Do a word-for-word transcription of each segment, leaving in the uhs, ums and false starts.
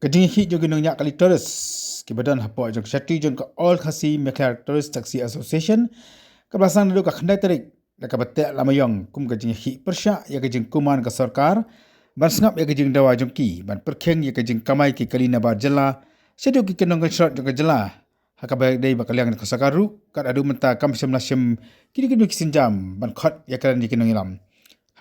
Ka jingïakhih jong ki nongñiah kali tourist kiba don hapoh jong ka shatei jong ka All Khasi Meghalaya Tourist Taxi Association kaba la sdang naduh ka khyndai tarik da kaba teh lama ïong kum ka jingïakhih pyrshah ïa ka jingkuman ka sorkar ban sngap ïa ka jingdawa jong ki ban pyrkhing ïa ka jingkamai ki kali nabar jylla shaduh ki kyndong kynshrat jong ka jylla. Ha kaba dei ba ka liang ka sorkar ruh kat haduh mynta kam shym la shim kino kino ki sienjam ban khot ïakren ïa ki nongïalam.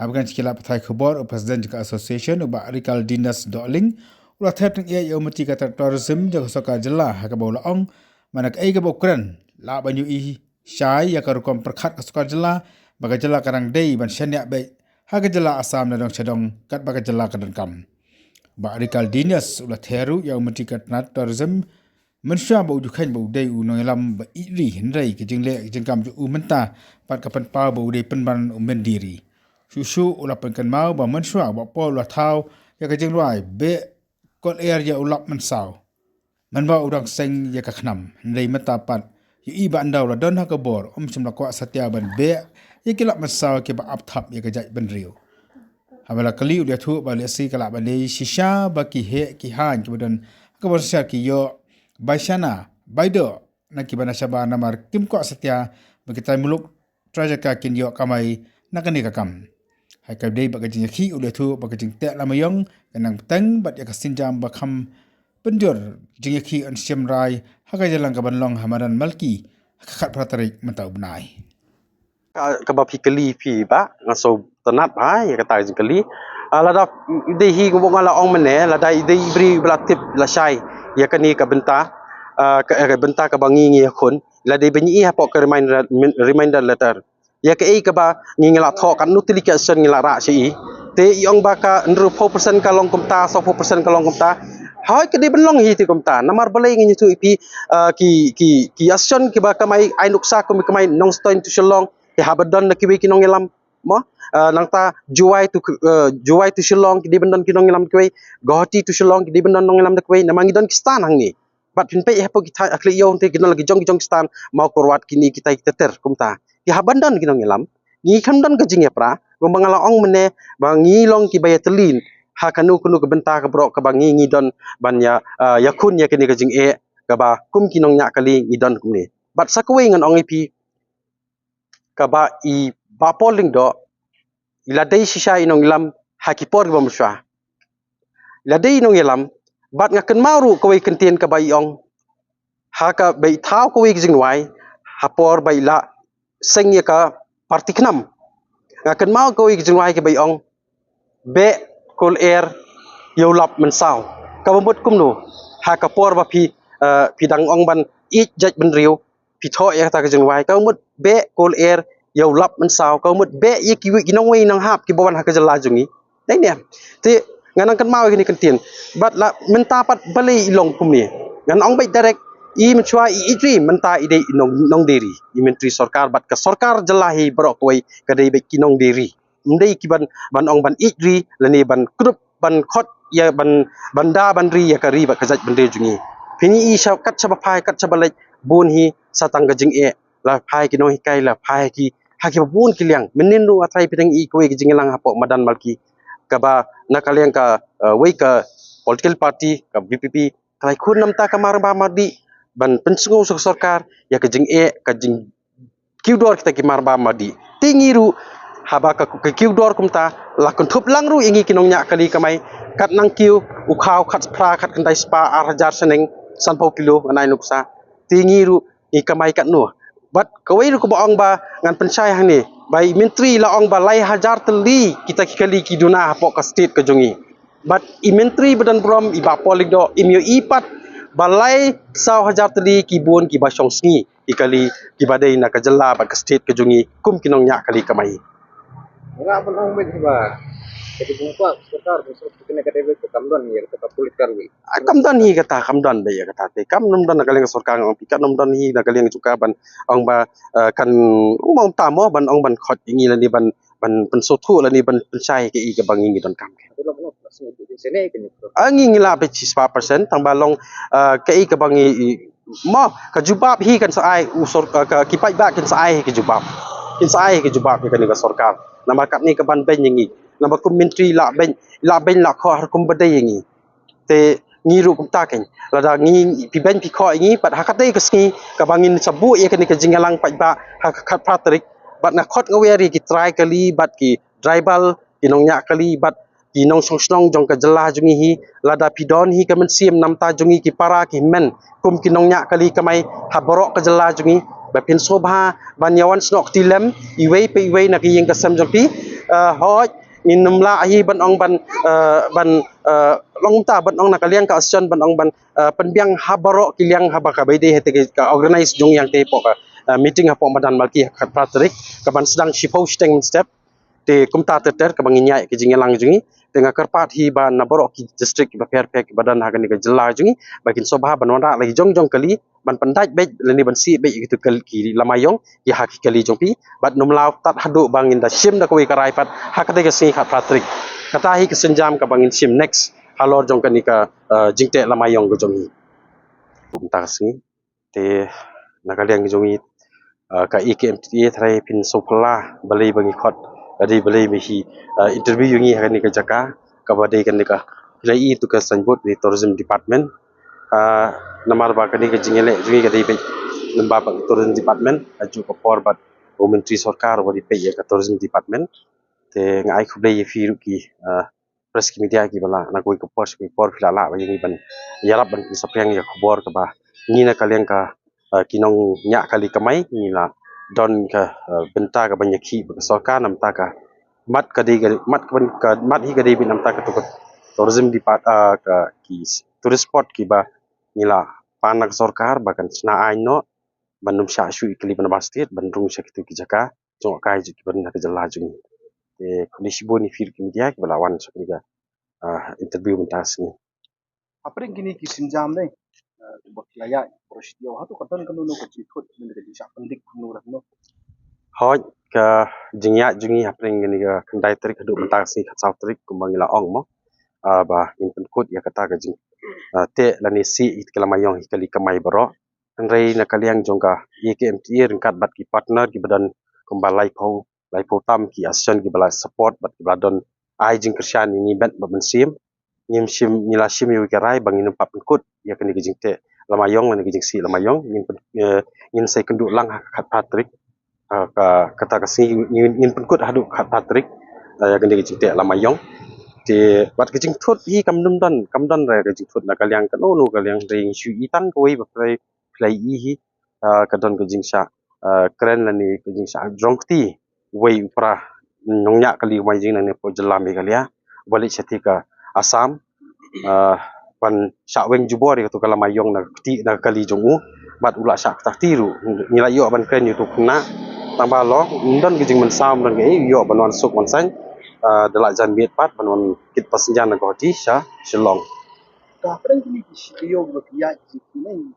Haba kren sha ki lad pathai khubor u president jong ka association u Bah Rikaldinus Dohling u la ther tyngeh ïa u myntri ka tourism jong ka sorkar jylla ha kaba u la ong, man la kaei kaba u kren lah ban ïohi shai ïa ka rukom pyrkhat ka sorkar jylla ba ka jylla ka dang dei ban shaniah beit ha ka jylla Assam na dong sha dong katba ka jylla ka donkam. Bah Rikaldinus u la ther ruh ïa u myntri ka tnat tourism mynshuwa ba u ju kheiñ ba u dei u nongïalam ba ïeit ri, hynrei ka jingleh ka jingkam jong u mynta pat ka pynpaw ba u dei pynban u mynder ri. Shuh shuh u la pynkynmaw ba mynshuwa Bah Paul u la thaw ïa ka jingrwai beh kol er ïa u lap mynsaw. Mynba u dang seng ïa ka khnam, hynrei mynta pat ïohi ba ynda u la don ha ka bor um shym la kwah satia ban beh ïa ki lap mynsaw kiba ap thap ïa ka jaitbynriew. Haba la kylli u la ïathuh ba lehse ka lah ban dei shisha ba ki heh ki haiñ kiba don ha ka bor synshar ki ïoh bai shana bai doh na kiba na shabar namar kim kwah satia ba ki trai muluk trai jaka kin ïoh kamai na kane ka kam. Ha kaba dei bad ka jingïakhih u la ïathuh ba ka jingteh lama ïong ka nang bteng bad ïa ka sienjam ba kham pynjur jingïakhih yn shim rai ha ka jingïalang kaban long ha madan Malki ha ka khatphra tarik mynta u bnai. Ka, kaba phi kylli phi bah, nga sngewtynnat bha ïa kata ka jingkylli. Ah, lada dei hi kumba nga la ong mynne, lada dei i briew ba la tip la shai ïa kane ka bynta, ah, ka, ka bynta kaba ngi ngi ïakhun, la dei ban ïohi hapoh ka reminder, reminder letter ïa kaei kaba ngi ngi la thoh, katno tylli ki action ngi la rah sha i. Te i ong ba ka hynriewphew percent ka long kumta, sawphew percent ka long kumta. Hooid, ka dei ban long hi te kumta. Namar balei ngi ïathuh ïa phi, ah, ki, ki, ki action kiba kamai ai nuksa kum kamai Nongstoiñ to Shillong, te haba don na kiwei ki nongïalam, mo, ah, nangta Jowai to, ah, Jowai to Shillong ki dei ban don ki nongïalam da kiwei, Guwahati to Shillong ki dei ban don nongïalam da kiwei, namar ngi don ki stand hangne. Bad phin peit hapoh ki thaiñ ha khlieh ïew hynrei ki don la ki jong ki jong ki stand, Mawkyrwat, kine kitai kita ter kumta. Te haba don ki nongïalam, ngi khlem don ka jingïapra, kumba nga la ong mynne ba ngi long kiba ïatylli ha kano kano ka bynta ka baroh kaba ngi ngi don ban ïa, ah, ïakhun ïa kane ka jingeh kaba kum ki nongñiah kali ngi don kumne. Bad sa kawei ngan ong ïa phi, kaba i Bah Paul Lyngdoh i la dei shisha i nongïalam ha ki por kiba mynshuwa. I la dei i nongïalam, bad nga kynmaw ruh kawei ka kyntien kaba i ong ha kaba i thaw kawei ka jingrwai ha por ba i la seng ïa ka party khnam. Nga kynmaw kawei ka jingrwai kaba i ong, beh kol er ïa u lap mynsaw. Kaba mut kumno, ha ka por ba phi, eh, phi dang ong ban ïeit jaitbynriew, phi thoh ïa kata ka jingrwai, kaba mut beh kol er ïa u lap mynsaw, kaba mut beh ïa kiwei ki nongwei nonghap kiba wan ha ka jylla jong ngi. Dei ne? Te nga nang kynmaw ïa kine ki kyntien. Bad la mynta pat balei i long kumne? Ngan ong beit direct, i mynshuwa i ïeit ri, mynta i dei i nong, nongdie ri. I myntri sorkar bad ka sorkar jylla hi baroh kawei ka dei beit ki nongdie ri. Ym dei ki ban, ban ong ban ïeit ri lane ban kdup ban khot ïa ban, ban da ban ri ïa ka ri bad ka jaitbynriew jong ngi. Phin ïohi sha kat shaba phai kat shaba leit bun hi sa tang ka jingeh, la phai ki nonghikai, la phai ki ha kiba bun ki liang. Mynnin ruh nga tharai phi dang ïohi kawei ka jingïalang hapoh madan Malki kaba na ka liang ka, eh, wei ka political party ka V P P ka la ïakhun namar ka marba mardi ban pynsngew sha ka sorkar ïa ka jingeh, ka jing kiew dor kita ki marba mardi. Te ngi ruh haba ka, ka kiew dor kumta la kynthup lang ruh ïa ngi ki nongñiah kali kamai, kat nang kiew u khaw khatphra khatkhyndai spah ar hajar shaneng sanphew kilo ngan ai nuksa. Te ngi ruh ngi kamai katno? Bad kawei ruh kaba ong ba ngan pynshai hangne ba i myntri la ong ba lai hajar tylli kita ki kali ki duna hapoh ka state ka jong ngi. Bad i myntri ba don burom i Bah Paul Lyngdoh im ïohi pat ba lai saw hajar tylli ki bun kiba shong sngi ki kali kiba dei na ka jylla bad ka state ka jong ngi kum ki nongñiah kali kamai. Nga ban ong beit ba ka dei bun ka sorkar, ka sorkar kane ka dei beit ka kam don ïa ka politik ka ruh. Ah, kam don hi kata, kam don beit ïa kata te. Kam nym don na ka liang sorkar, nga ong phi kam nym don hi na ka liang jong ka ban ong ba, eh, kan ong ba ym tam mo ban ong ban khot ïa ngi lane ban ban pynsngewthuh lane ban pynshai kaei kaba ngi ngi donkam. Ah, ngi ngi lah beit shispah percent tang ba long, ah, kaei kaba ngi, i, mo, ka jubab hi kan sa ai u sor, ah, ka, ki paidbah kin sa ai hi ka jubab. Kin sa ai hi ka jubab ïa kane ka sorkar. Namar katne ka ban beiñ ïa ngi. Namar kum myntri lah beiñ, lah beiñ lah khoh ha kum ba dei ïa ngi. Te Ngi ruh kumta kein. Lada ngi phi beiñ phi khoh ïa ngi, bad ha katei ka sngi kaba ngin sa buh ïa kane ka jingïalang paidbah ha ka khatphra tarik, bad nga khot nga wer ïa ki trai kali bad ki tribal, ki nongñiah kali bad ki nongshong shnong jong ka jylla jong ngi hi. Lada phi don hi ka mynsiem namar jong ngi ki para ki hynmen kum ki nongñiah kali kamai ha baroh ka jylla jong ngi, ba phin sngewbha ban ïa wan snoh kti lem iwei pa iwei na ka ïing ka sem jong phi. Eh, hooid, ngin ym lah hi ban ong ban, eh, ban, eh, long kumta ban ong na ka liang ka association ban ong ban, eh, pynbiang ha baroh ki liang haba ka bai dei ha te ka organize jong ïa te hapoh ka, eh, meeting hapoh madan Malki ha ka khatphra tarik, kaban sdang shiphew shiteng mynstep. Te kumta ter ter kaba ngin ïaid ka jingïalang jong ngi. Te nga kyrpad hi ba na baroh ki district kiba pher pher kiba don ha kane ka jylla jong ngi, ba kin sngewbha ban wanrah la ki jong jong kali, ban pyndait beit lane ban sih beit ïa kitu ki lama ïong ïa ha ki kali jong phi. Bad ym lah tad haduh ba ngin da shim da kawei ka rai pat ha katei ka sngi khatphra tarik. Kata hi ka sienjam kaba ngin shim next halor jong kane ka, eh, jingteh lama ïong ka jong ngi. Kumta ka sngi. Te na ka liang jong ngi, eh, ka A K M T A trai phin sngewphylla balei ba ngi khot, ka dei balei ba hi, eh, interview ïa ngi ha kane ka jaka, kaba dei kane ka, phi la ïohi tu ka signboard ni Tourism Department. Ah, namar ba kane ka jingïaleh jong ngi ka dei beit lyngba ba ka Tourism Department, ha juh ka por bad u Myntri Sorkar ba dei peit ïa ka Tourism Department. Te nga ai khublei ïa phi ruh ki, ah, press ki media kiba la na kawei ka por sha kawei ka por phi la lah ba ïa ngi ban ïarap ban pynsaphriang ïa ka khubor kaba ngi na ka liang ka, eh, ki nongñiah kali kamai ngi la don ka, eh, bynta kaban ïakhih bad ka sorkar namar ka mat ka dei ka mat kaban ka mat hi ka dei beit namar katu ka tourism depart, eh, ka ki tourist spot kiba ngi la pan na ka sorkar ba kan shna aiñ noh ban ym shah shuh ïa kali ban ba state ban rung sha kitu ki jaka jong ka jong kiba na ka jylla jong ngi. Te khublei shibun ïa phi ruh ki media kiba la wan sha kane ka, ah, interview mynta ka sngi. Hapdeng kine ki sienjam ne, eh, ba ki la ïaid baroh shi taïew, hato ka don kano kano ka jingthut ne ka jingshah pyndik kumno re kumno? Hooid, ka jingïaid jong ngi hapdeng kane ka khyndai tarik haduh mynta ka sngi khatsaw tarik kumba ngi la ong mo. Ah, ba ngin pynkut ïa kata ka jing, ah, teh lane sih ïa ka lama ïong ïa kali kamai baroh. Hynrei na ka liang jong ka A K M T A ryngkat bad ki partner kiba don kumba laiphew, laiphew tam ki association kiba la support bad kiba la don ai jingkyrshan ïa ngi met bad mynsiem. Ngim shim, ngi la shim ïa ka rai ba ngin ym pat pynkut ïa kane ka jingteh lama ïong lane ka jingsih lama ïong. Ngin pyn-, eh, ngin sa ïakynduh lang ha ka khatphra tarik. Ah, ka, kata ka sngi ngin, ngin pynkut haduh khatphra tarik, eh, ïa kane ka jingteh lama ïong. Te bad ka jingthut hi kam don, kam don re ka jingthut na ka liang kano kano ka liang, hynrei ngi shu i tang kawei ba phi la ïohi hi, ah, ka don ka jingshah, ah, kren lane ka jingshah jrong kti uwei u para nongñiah kali uba ïeng na ne hapoh jylla Meghalaya uba leit sha te ka Assam, ah, ban shah weng jubor ïa katu ka lama ïong na ka kti, na ka kali jong u bad u la shah kata kti ruh. Ngi la ïoh ban kren ïa utu u khynnah, tang ba long ym don ka jingmynsaw, ym don kaei, u ïoh ban wan suk wan saiñ, ah, da la jan miet pat ban wan kit passenger na Guwahati sha Shillong. Ka hapdeng kine ki shi taïew ba ki ïaid ki ne,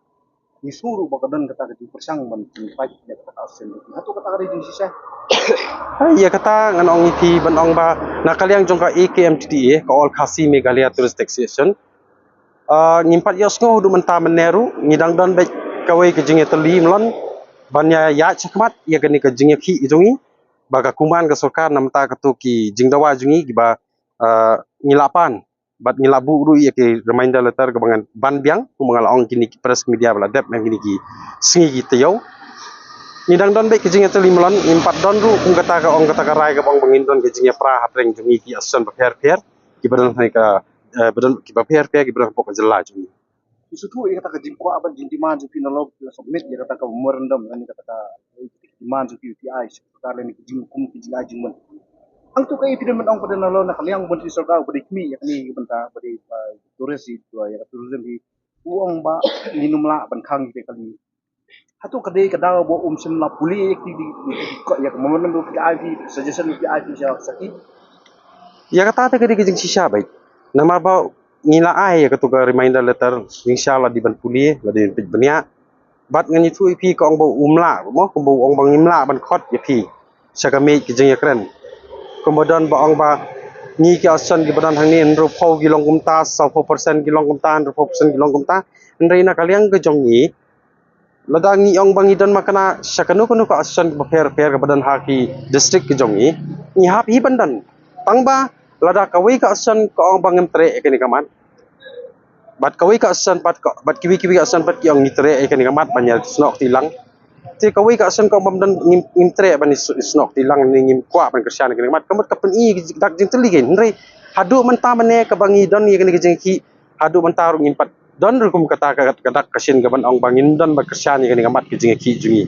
ngi sngew ruh ba ka don kata ka jingpyrshang ban jingpait ïa kata ka association. Hato kata ka dei jingshisha? Hai, ïa kata ngan ong ïa phi ban ong ba na ka liang jong ka A K M T T A, ka All Khasi Meghalaya Tourist Association, ah, ngim pat ïohsngew haduh mynta mynne ruh. Ngi dang don beit kawei ka jingïatylli mlien ban ïa, ïaid shakhmat ïa kane ka jingïakhih jong ngi ba ka kum ka sorkar namar katu ki jingdawa jong ngi kiba, ah, ngi la pan bad ngi la buh ruh ïa ki reminder letter kaba ngan ban biang, kumba nga la ong, kine ki press media ba la dep ha kine ki sngi ki taïew. Ngi dang don beit ka jingïatylli mlien, ngim pat don ruh kum kata ka ong, kata ka rai kaba ong ba ngin don ka jingïapra hapdeng jong ngi ki association bapher bapher kiba don ha ka, eh, ba don kiba pher pher kiba don hapoh ka jylla jong ngi. Ki sngewthuh ïa kata ka jingkwah bad jingdemand jong phi, nalor phi la submit ïa kata ka memorandum lane kata ka, eh, demand jong phi ïa U T I sha ka sorkar lane ki jinghukum ki jingai jingmut. Hangto kaei phi don ban ong pat nalor na ka liang u Myntri Sorkar uba dei khmih ïa kane ka bynta ba dei, ah, tourist hi, ïa ka tourism hi, u ong ba ngin ym lah ban khang ïa kane. Hato ka dei ka daw ba um shym la pule ïa ki, ki, ki, ki, ïa ka memorandum ba phi ai phi, suggestion ba phi ai phi sha, sha ki? Ïa kata te ka dei ka jingshisha beit. Namar ba ngi la ai ïa katu ka reminder letter, jingshisha la dei ban pule, la dei ban peit bniah. Bad ngan ïathuh ïa phi, ka ong ba um lah, mo, kumba u ong ba ngim lah ban khot ïa phi sha ka miej ka jingïakren. Kumba don ba ong ba ngi ki association kiba don hangne hynriewphew ki long kumta, sawphew percent ki long kumta, hynriewphew percent ki long kumta. Hynrei na ka liang ka jong ngi, lada ngi ong ba ngi don makna sha kano kano ka association bapher bapher kaba don ha ki district ki jong ngi, ngi hap hi ban don. Tang ba lada kawei ka association ka ong ba ngim treh ïa kane ka mat, Bad kawei ka shisien pat ka, bad kiwei kiwei ka shisien pat ki ong ngi treh ïa kane ka mat ban ïa snoh kti lang. Te kawei ka shisien ka ong bym don, ngim, ngim treh ban ïa snoh kti lang ne ngim kwah ban kyrshan ïa kane ka mat. Ka mut ka pyni dak jingtylli kein. Hynrei haduh mynta mynne kaba ngi don ïa kane ka jingïakhih, haduh mynta ruh ngim pat don ruh kum kata ka, ka dak ka shisien kaban ong ba ngin don ba kyrshan ïa kane ka mat ka jingïakhih jong ngi.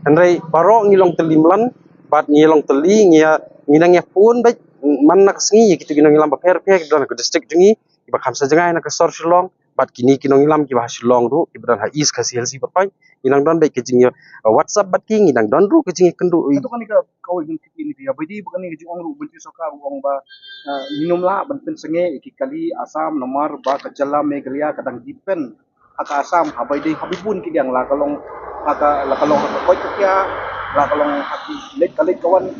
Hynrei baroh ngi long tylli mlan bad ngi long tylli ngi ïa, ngi nang ïa phone bad man na ka sngi ïa kitu ki nongïalam bapher bapher kiba don ha ka district jong ngi, kiba kham sa jngai na ka sor Shillong bad kine ki nongïalam kiba ha Shillong ruh kiba don ha East Khasi Hills pat, ngi nang don bad ka jingïa, uh, WhatsApp bad ki, ngi nang don ruh ka jingïakynduh. Hato kane ka kawei ka jingtip ïa ni phi, haba ïadei bad kane ka jingong ruh, Myntri Sorkar u ong ba, uh, ngin ym lah ban pynsangeh ïa ki kali Assam namar ba ka jylla Meghalaya ka dang depend ha ka Assam, haba ïadei ha bun ki liang, la ka long ha ka, la ka long ha ka koit ka khiah, la ka long ha ki leit ka leit ka wan.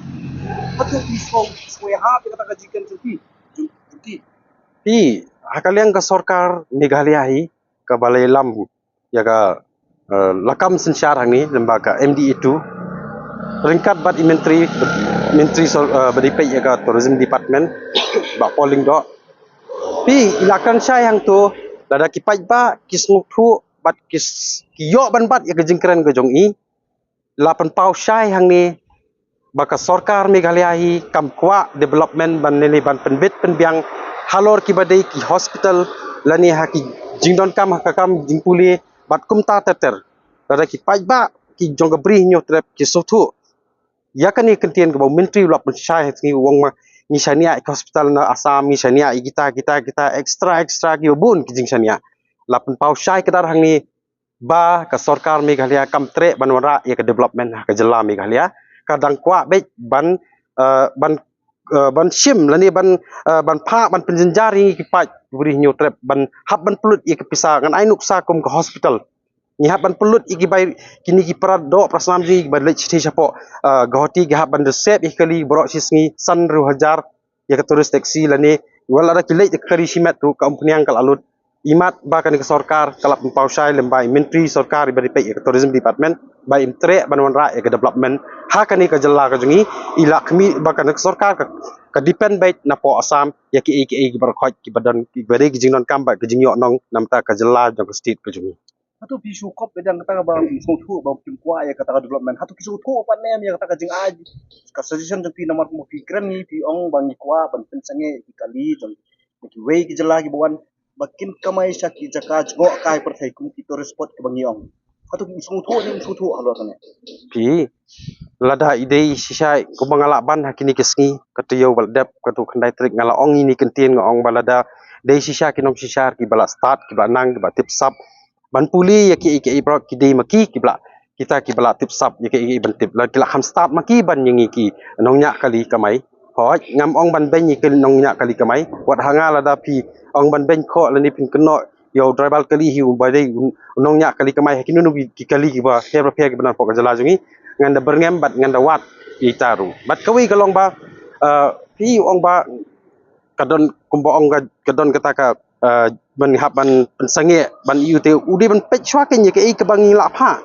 Hato phi sngewthuh ïa kata ka jingkren jong phi? Jong, jong phi? Phi, ha ka liang ka sorkar Meghalaya hi kaba la ïalam ïa ka, eh, lakam synshar hangne lyngba ka M D A two ryngkat bad i Myntri, Myntri sor-, eh, ba dei peit ïa ka Tourism Department, Bah Paul Lyngdoh. Phi, i la kren shai hangto, lada ki paidbah ki sngewthuh bad ki s-, ki ïoh ban bat ïa ka jingkren ka jong i, la pynpaw shai hangne ba ka sorkar Meghalaya hi kam kwah development ban ne, ne ban pynbit pynbiang halor kiba dei ki hospital lane ha ki jingdonkam ha ka kam jingpule bad kumta ter ter. Lada ki paidbah ki jong ka Bri Hynñiewtrep ki sngewthuh ïa kane ka kyntien kaba u Myntri u la pynshai ha sngi, u ong ma ngi shaniah ïa ka hospital na Assam, ngi shaniah ïa kita, kita, kita, extra, extra, kiba bun ki jingshaniah. La pynpaw shai kdar hangne ba ka sorkar Meghalaya kam treh ban wanrah ïa ka development ha ka jylla Meghalaya. Ka dang kwah beit ban, eh, ban, eh, ban shim lane ban, eh, ban phah ban pynjynjar ïa ngi ki paid Bri Hynñiewtrep ban hap ban pynlut ïa ka pisa. Ngan ai nuksa kum ka hospital, ngi hap ban pynlut ïa ki bai, kine ki para doh para snam jong ngi kiba leit shithi shapoh, eh, Guwahati, ki hap ban da sep ïa ki kali baroh shi sngi san hynriew hajar ïa ka tourist taxi lane wat lada ki leit ïa ka kali shimet ruh ka umphniang ka la lut. Imat ba kane ka sorkar ka la pynpaw shai lyngba i Myntri Sorkar iba dei peit ïa ka Tourism Department ba im treh ban wanrah ïa ka development ha kane ka jylla ka jong ngi. I la khmih ba kane ka sorkar ka, ka depend beit napoh Assam ïa kiei kiei kiba rakhe kiba don, kiba dei ki jingdonkam bad ki jingïoh nong namar ka jylla jong ka state ka jong ngi. Hato phi shu kop ïa kata kaba phi sngewthuh ba kim kwah ïa kata ka development? Hato ki sngewthuh pat ne em ïa kata ka jingai, ka suggestion jong phi namar kumba phi kren ngi, phi ong ba ngi kwah ban pynsangeh ïa ki kali jong kiwei ki jylla kiba wan ba kin kamai sha ki jaka jngohkai pyrthei kum ki tourist spot kiba ngi ong? Hato ki sngewthuh ne kim sngewthuh halor kane? Phi, lada i dei shisha kumba nga la ban ha kine ki sngi, ka taïew ba la dep, ka tu khyndai tarik, nga la ong ïa kine ki kyntien, nga ong ba lada dei shisha ki nongshisha kiba la stad, kiba nang, kiba tip sap ban pule ïa kiei kiei baroh, ki dei ma ki kiba la, kita kiba la tip sap ïa kiei kiei ban tip. La ki la kham stad ma ki ban ïa ngi ki nongñiah kali kamai. Hooid, ngam ong ban beiñ ïa ki nongñiah kali kamai. Wat ha nga lada phi ong ban beiñ khoh lane phin kynnoh ïa u driver kali hi uba dei u nongñiah kali kamai ha kino kino ki kali kiba pher ba pher kiba don hapoh ka jylla jong ngi, ngan da byrngem bad ngan da wad ïa ita ruh. Bad kawei ka long ba, eh, phi ong ba ka don kumba ong ka, ka don kata ka, eh, ban hap ban pynsangeh ban ïoh te u dei ban peit shuwa kein ïa kaei kaba ngi la phah.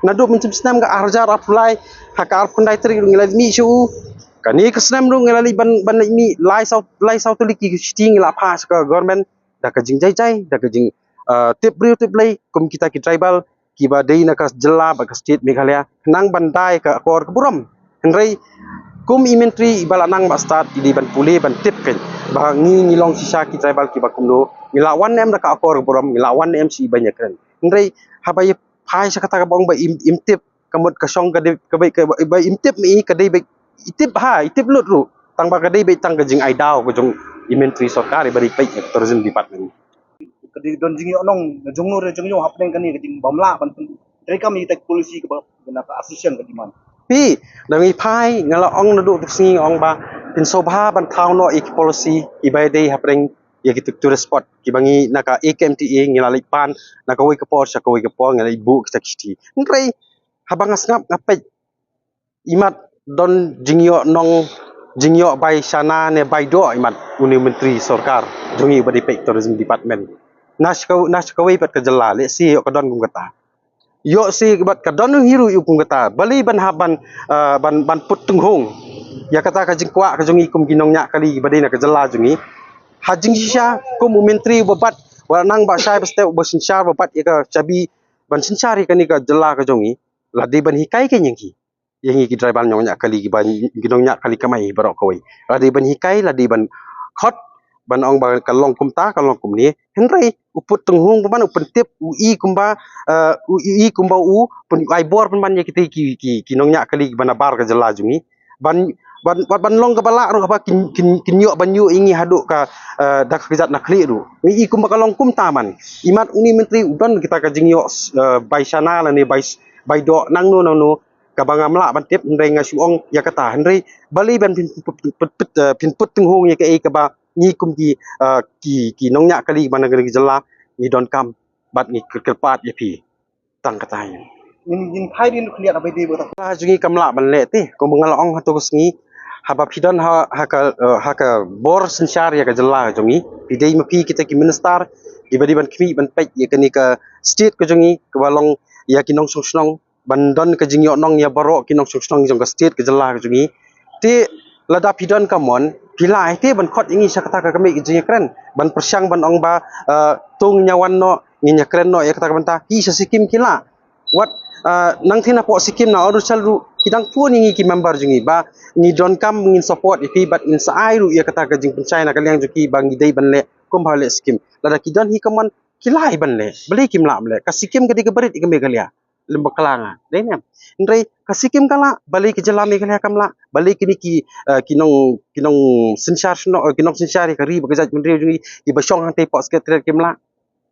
Naduh mynshem snem ka ar hajar arphew lai ha ka arphew khyndai tarik ruh ngi la leit mih sha u. Kane ka snem ruh ngi la leit ban, ban leit mih lai saw, lai saw tylli ki shithi ngi la phah sha ka government da ka jingjai jai, da ka jing, eh, tip briew tip Blei kum kita ki tribal kiba dei na ka jylla bad ka state Meghalaya khnang ban da ïa ka akor ka burom. Hynrei kum i Myntri iba la nang ba stad i dei ban pule ban tip kein ba ngi ngi long shisha ki tribal kiba kumno, ngi la wan ne em da ka akor ka burom, ngi la wan ne em sha i ban ïakren. Hynrei haba ïa phai sha kata kaba ong ba im, im tip, ka mut ka shong ka dei ka beit, ka beit im tip, mi ka dei beit i tip, ha i tip lut ruh, tang ba ka dei beit tang ka jingai daw ka jong i Myntri Sorkar iba dei peit ïa ka Tourism Department. Ka dei don jingïohnong na jong no re jong no hapdeng kane ka jingbym lah ban pyn-, treikam ïa kita ki policy kaba na ka association ka demand. Phi, da ngi phai nga la ong naduh tu ka sngi, nga ong ba phin sngewbha ban thaw noh ïa ki policy kiba dei hapdeng ïa ki tourist spot kiba ngi na ka A K M T A ngi la leit pan na kawei ka por sha kawei ka por, ngi la leit buh kita ki shithi. Hynrei haba nga sngap nga peit, imat don jingïohnong, jingïoh bai shana ne bai doh imat une u Myntri Sorkar jong ngi uba dei peit Tourism Department. Na sha ka, na sha kawei pat ka jylla lehse ïoh ka don kum kata. Ïoh shi bad ka don hi ruh ïa u kum kata. Balei ban hap ban, ah, ban, ban put tynghung ïa kata ka jingkwah ka jong ngi kum ki nongñiah kali ba dei na ka jylla jong ngi. Ha jingshisha kum u Myntri uba bat, Wat nang ba shai ba step ba synshar ba bat ïa ka shabi ban synshar ïa kane ka jylla ka jong ngi. La dei ban hikai ka ïa ngi, ïa ngi ki tribal nongñiah kali ki ba ngi nongñiah kali kamai baroh kawei. La dei ban hikai, la dei ban khot, ban ong ba ka long kumta, ka long kumne. Hynrei u put tynghung ba man u pyntip, u i kumba, eh, u i kumba u pun ai bor pynban ïa kita ki ki ki nongñiah kali ki ba na bar ka jylla jong ngi. Ban ban ban ban long kaba lah ruh haba kin kin kin ïoh ban ïoh ïa ngi haduh ka, eh, da ka kjat na khlieh ruh. Ngi i kumba ka long kumta man. Imat uni myntri u don kita ka jingïoh, eh, bai shana lane bai bai doh nangno nangno kaba ngam lah ban tip, hynrei nga shu ong ïa kata, hynrei balei ban phin put put put, eh, phin put tynghung ïa kaei kaba ngi kum ki, eh, ki ki nongñiah kali ba na ka jylla ngi donkam bad ngi kyrpad ïa phi. Tang kata hi. Ngin ngin phai din khlieh ba dei ba ta. Jong ngi kam lah ban leh te, kumba nga la ong hato ka sngi, haba phi don ha ha ka, eh, ha ka bor synshar ïa ka jylla jong ngi, phi dei ma phi kita ki minister kiba dei ban khmih ban peit ïa kane ka state ka jong ngi kaba long ïa ki nongshong shnong, ban don ka jingïohnong ïa baroh ki nongshong shnong jong ka state ka jylla ka jong ngi. Te lada phi don ka mon, phi lah hi te ban khot ïa ngi sha kata ka kmie ka jingïakren, ban pyrshang ban ong ba, eh, to ngin ïa wan noh, ngin ïakren noh ïa kata ka bynta, ki sha Sikkim ki lah. Wat, eh, nangtei na poh Sikkim na Arunachal ruh ki dang phone ïa ngi ki member jong ngi ba ngi donkam ngin support ïa phi bad ngin sa ai ruh ïa kata ka jingpynshai na ka liang jong ki ba ngi dei ban leh kumba leh Sikkim. Lada ki don hi ka mon, ki lah hi ban leh. Balei kim lah ban leh? Ka Sikkim ka dei ka barit ïa ka Meghalaya. Lem bakla nga. Dei ne em? Hynrei ka Sikkim ka lah, balei ka jylla Meghalaya kam lah, balei kine ki, eh, ki nong, ki nong synshar shnong, eh, ki nong synshar ïa ka ri bad ka jaitbynriew jong ngi, kiba shong hangtei poh secretariat kim lah.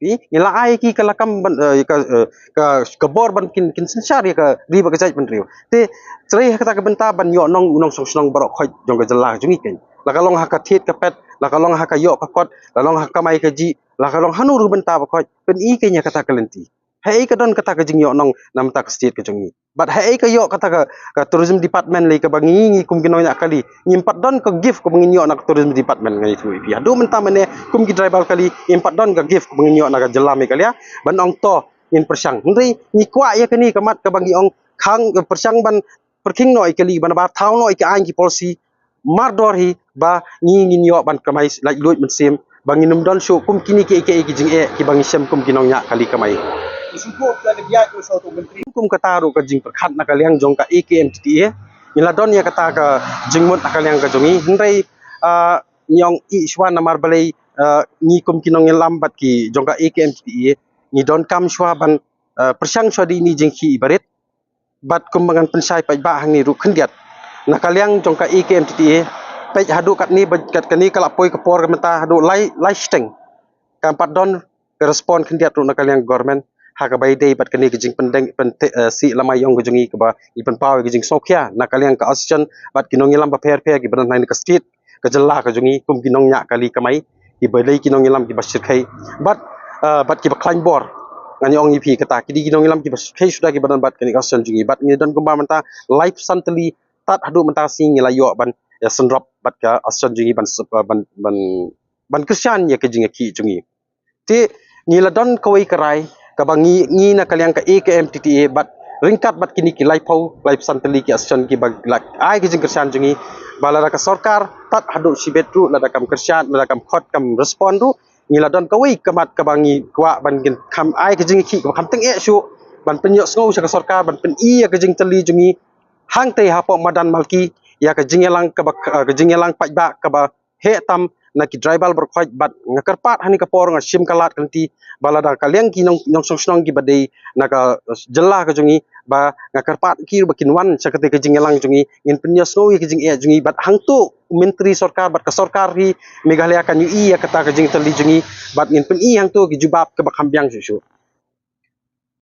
Ngi la ai ki ka lakam ban, eh, ka, eh, ka, ka bor ban kin, kin synshar ïa ka ri bad ka jaitbynriew. Te, trei ha kata ka bynta ban ïohnong u nongshong shnong baroh khoit jong ka jylla jong ngi keiñ. La ka long ha ka thied ka pet, la ka long ha ka ïoh ka kot, la long ha ka kamai kajih, la ka long hano ruh bynta ba khoit, pyni keiñ ïa kata ka lynti. Haei ka don kata ka jingïohnong na bynta ka state ka jong ngi. Bad haei ka ïoh kata ka, ka tourism department lei kaba ngi, ngi kum ki nongñiah kali, ngim pat don ka gift kaba ngin ïoh na ka tourism department, nga ïathuh ïa phi. Haduh mynta mynne kum ki tribal kali, ngim pat don ka gift kaba ngin ïoh na ka jylla Meghalaya ban ong to ngin pyrshang. Hynrei ngi kwah ïa kane ka mat kaba ngi ong khang, pyrshang ban pyrkhing noh ïa ki kali, ban ba thaw noh ïa ki aiñ ki policy mardor hi ba ngi ngin ïoh ban kamai laitluid mynsiem, ba ngin ym don shuh kum kine kiei kiei ki jingeh kiba ngi shem kum ki nongñiah kali kamai. Kum kata ruh ka jingpyrkhat na ka liang jong ka A K M T T A, ngi la don ïa kata ka jingmut na ka liang ka jong ngi, hynrei, ah, ngi ong ïa shuwa namar balei, ah, ngi kum ki nongïalam bad ki jong ka A K M T T A ngi donkam shuwa ban, ah, pyrshang shuwa da ine i jingkhih i barit. Bad kumba ngan pynshai paidbah hangne ruh khyndiat, na ka liang jong ka A K M T T A, peit haduh katne ba, kat kane ka la poi ka por ka mynta haduh lai, lai shiteng kam pat don ka respond khyndiat ruh na ka liang government ha kaba ïadei bad kane ka jingpyndeng, pynte, eh, sih lama ïong ka jong ngi kaba ngi pynpaw ïa ka jingsngewkhia na ka liang ka association bad ki nongïalam bapher bapher kiba don hangne ka state, ka jylla ka jong ngi kum ki nongñiah kali kamai, kiba dei ki nongïalam kiba shyrkhei bad, eh, bad kiba khlaiñ bor. Ngan ong ïa phi kata, ki dei ki nongïalam kiba shyrkhei suda kiba don bad kane ka association jong ngi, bad ngi don kumba mynta laiphew san tylli tad haduh mynta shi ngi la ïoh ban ïa synrop bad ka association jong ngi ban, ban, ban, ban kyrshan ïa ka jingïakhih jong ngi. Te ngi la don kawei ka rai kaba ngi, ngi na ka liang ka A K M T T A bad ryngkat bad kine ki laiphew, laiphew san tylli ki association kiba la ai ka jingkyrshan jong ngi, ba lada ka sorkar tad haduh shibit ruh lada kam kyrshan, lada kam khot, kam respond ruh, ngi la don kawei ka mat kaba ngi kwah ban ngin kham ai ka jingïakhih kaba kham tyngeh shuh, ban pynïohsngew sha ka sorkar, ban pyni ïa ka jingtylli jong ngi hangtei hapoh madan Malki ïa ka jingïalang kaba, ka jingïalang paidbah kaba heh tam na ki tribal baroh khoit. Bad nga kyrpad ha kane ka por, nga shim ka lad ka lynti ba lada ka liang ki nong, nongshong shnong kiba dei na ka jylla ka jong ngi, ba nga kyrpad ki ruh ba kin wan sha katei ka jingïalang jong ngi, ngin pynïohsngew ïa ka jingeh jong ngi bad hangto u myntri sorkar bad ka sorkar hi Meghalaya kan ïohi ïa kata ka jingtylli jong ngi bad ngin pyni hangto ki jubab kaba kham biang shuh shuh.